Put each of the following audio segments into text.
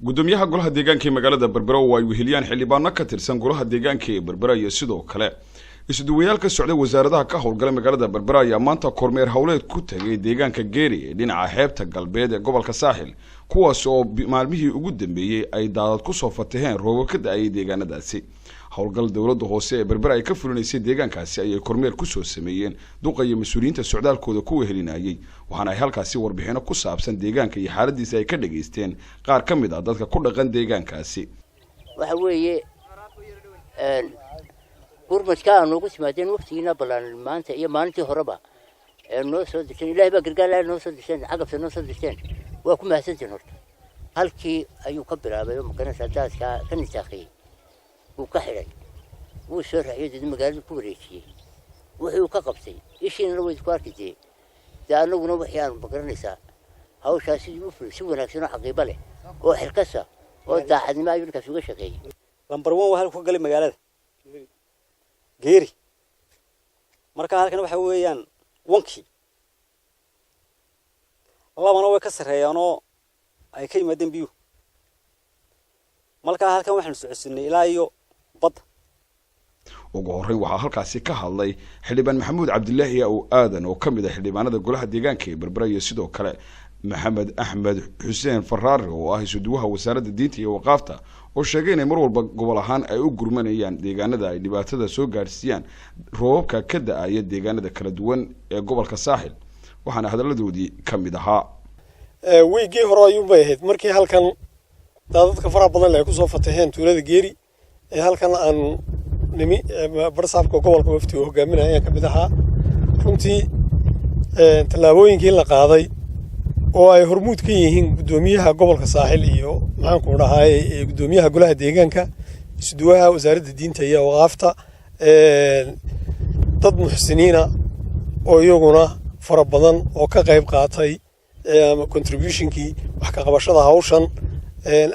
Gudoomiyaha golaha deegaanka ee magaalada Berbera oo ay weheliyaan xildhibaano ka tirsan golaha deegaanka ee Berbera iyo sidoo kale isuduwayaal ka socday wasaaradaha ka howlgala magaalada Berbera ayaa maanta kormeer howleed ku tagay deegaanka Geeri ee dhinaca xeebta galbeed ee gobolka Saaxil, kuwaas oo maalmihii ugu dambeeyey ay daadad kusoo fataheen roobab ka da-ayay deegaanadaasi. Howlgal dowladda hoose ee Berbera ay ka fulinaysay deegaankaasi ayay kormeer kusoo sameeyeen duqa iyo mas-uuliyiinta socdaalkooda ku wehelinayay, waxaana ay halkaasi warbixino ku saabsan deegaanka iyo xaaladiisa ay ka dhageysteen qaar ka mid ah dadka ku dhaqan deegaankaasi. Waxa weeye gurmadka aa noogu timaadeen waqtigiina ballaan maanta iyo maalintii horeba ee noo soo dirteen, Ilahay baa gargaar laha, noo soo dirteen cagafta noo soo dirteen, waa ku mahadsantiin. Horta halkii ayuu ka bilaabay oo maganaysaa daadkaa ka nitaaqiyey, wuu ka xidhay, wuu soo raaciyey, dad magaalada ku wareejiyey, wuxuu ka qabtay ishiinana way ku arki dee. Dee annaguna wixii aanu magaranaysaa hawshaas sidii u fulay si wanaagsan oo xaqiibo leh oo xilkasa oo daacadnimo ayuu ninkaas uga shaqeeyey. Number 1 waa halku ka galay magaalada Geeri. Marka halkan waxa weeyaan wankii labana way ka sarreeyaanoo ay ka yimaadeen biyuhu. Markaa halkan waxaanu socodsiinay ilaa iyo badda. Ugu horreyn waxaa halkaasi ka hadlay xildhibaan Maxamuud Cabdilaahi Aw Aadan oo ka mid ah xildhibaanada golaha deegaanka ee Berbera iyo sidoo kale Maxamed Axmed Xuseen Faraare oo ah isuduwaha wasaaradda diinta iyo waqaafta, oo sheegay inay mar walba gobol ahaan ay u gurmanayaan deegaanada ay dhibaatada soo gaadhsiiyaan roobabka ka da-aya deegaanada kala duwan ee gobolka Saaxil. Waxaana hadalladoodii ka mid ahaa: Weygii hore ayuunbay ahayd markii halkan daadadka faraha badan leh ay kusoo fataheen tuulada Geeri ee halkan aan nimi, barsaabka gobolka wafti uu hogaaminaya ayaan ka mid ahaa. Runtii tallaabooyinkii la qaaday oo ay hormuud ka yihiin guddoomiyaha gobolka Saaxil iyo maxaanku dhahaay guddoomiyaha golaha deegaanka, isuduwaha wasaaradda diinta iyo awqaafta, dad muxsiniina oo iyaguna fara badan oo ka qayb qaatay contributionkii wax ka qabashada hawshan,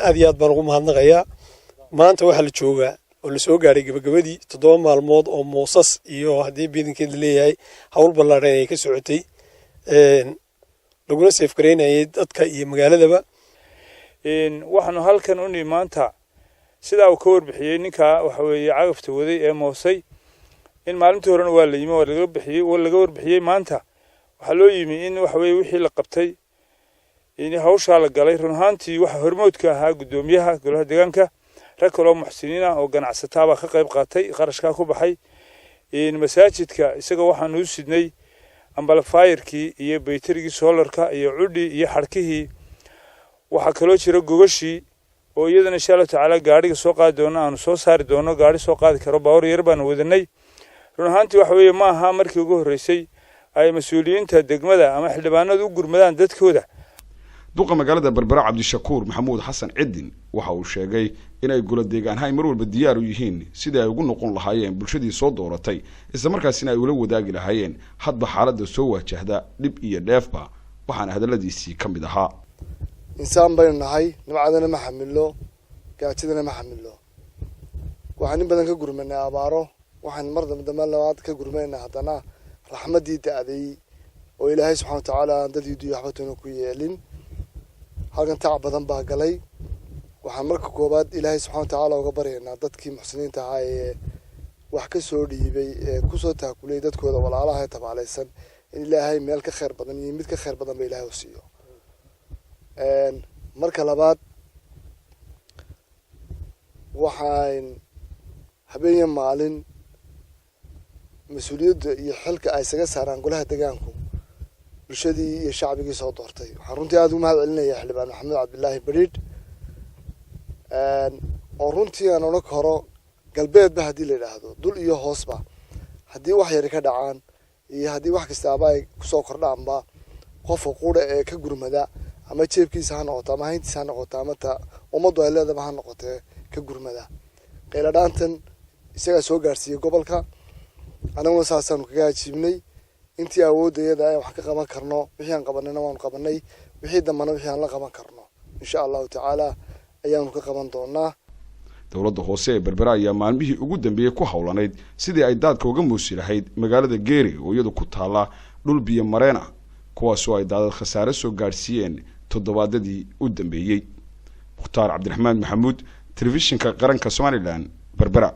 aad iyo aad baan ugu mahadnaqayaa. Maanta waxaa la joogaa oo lasoo gaadhay gabagabadii 7 maalmood oo moosas iyo haddii biidankeed la leeyahay hawl ballaadhan ay ka socotay, laguna seefgaraynayay dadka iyo magaaladaba. Waxaanu halkan u nimi maanta, sidaa uu ka warbixiyey ninka waxa weeye cagafta waday ee moosay, in maalintii horena waa la yimi, waa laga bixiyey, waa laga warbixiyey. Maanta waxaa loo yimi in waxa weeye wixii la qabtay in hawshaa la galay. Run ahaantii waxa hormoodka ahaa guddoomiyaha golaha deegaanka, rag kaloo muxsiniin ah oo ganacsataabaa ka qayb qaatay qarashkaa ku baxay masaajidka. Isaga waxaanu u sidnay ambalifayerkii iyo baytarigii solarka iyo cudhii iyo xadhkihii. Waxaa kaloo jira gogashii oo iyadana insha Allahu tacaala gaadhiga soo qaadi doono, aanu soo saari doono gaadhi soo qaadi karo, baawar yar baanu wadanay. Run ahaantii waxa weeye ma aha markii ugu horreysay ay mas-uuliyiinta degmada ama xildhibaanadu u gurmadaan dadkooda. Duqa magaalada Berbera Cabdishakuur Maxamuud Xasan Cidin waxa uu sheegay inay golo deegaanha ay mar walba diyaar u yihiin sidii ay ugu noqon lahaayeen bulshadii soo dooratay, islamarkaasina ay ula wadaagi lahaayeen hadba xaaladda soo waajahda dhib iyo dheefba. Waxaana hadalladiisii ka mid ahaa: Insaan baynu nahay, nimcadana ma xamilo, gaajadana ma xamilo. Waxaan in badan ka gurmanay abaaro, waxaan mar dambe dambe labaad ka gurmanaynaa haddana raxmaddii da-day oo Ilaahay subxana watacaala aan dad iyo waxba toona ku yeelin. Halkan tacab badan baa galay. Waxaan marka koowaad Ilaahay subxana watacaala uga baryaynaa dadkii muxsiniinta ahaa ee wax ka soo dhiibay ee kusoo taakulay dadkooda walaalaha ee tabaalaysan in Ilaahay meel ka khayr badan iyo mid ka khayr badan ba Ilaahay u siiyo. Marka labaad, waxaan habeenya maalin mas-uuliyadda iyo xilka ay isaga saaraan golaha deegaanku bulshadii iyo shacbigii soo doortay. Waxaan runtii aada ugu mahad celinaya xildhibaan Maxamed Cabdilaahi Beriidh oo runtii aan odhan karo galbeedba haddii la yidhaahdo, dul iyo hoosba, haddii wax yari ka dhacaan iyo haddii wax kastaaba ay kusoo kordhaanba, qofka qura ee ka gurmada, ama jeebkiisa ha noqoto ama hayntiisa ha noqoto ama ta ummaddu ay leedaba ha noqotee, ka gurmada qayladhaantan isagaa soo gaarsiiyey gobolka. Annaguna saasaanu kaga ajiibnay intii awoodda iyada aan wax ka qaban karno. Wixii aan qabanayna waanu qabanay, wixii dambana wixii aan la qaban karno insha Allahu tacaala ayaanu ka qaban doonaa. Dowladda hoose ee Berbera ayaa maalmihii ugu dambeeyey ku howlanayd sidii ay daadka uga muusi lahayd magaalada Geeri oo iyadu ku taalla dhul biyo mareen ah, kuwaasoo ay daadad khasaare soo gaadhsiiyeen toddobaadadii u dambeeyey. Mukhtaar. Mukhtaar Cabdiraxmaan Maxamuud, telefishinka qaranka Somalilan, Berbera.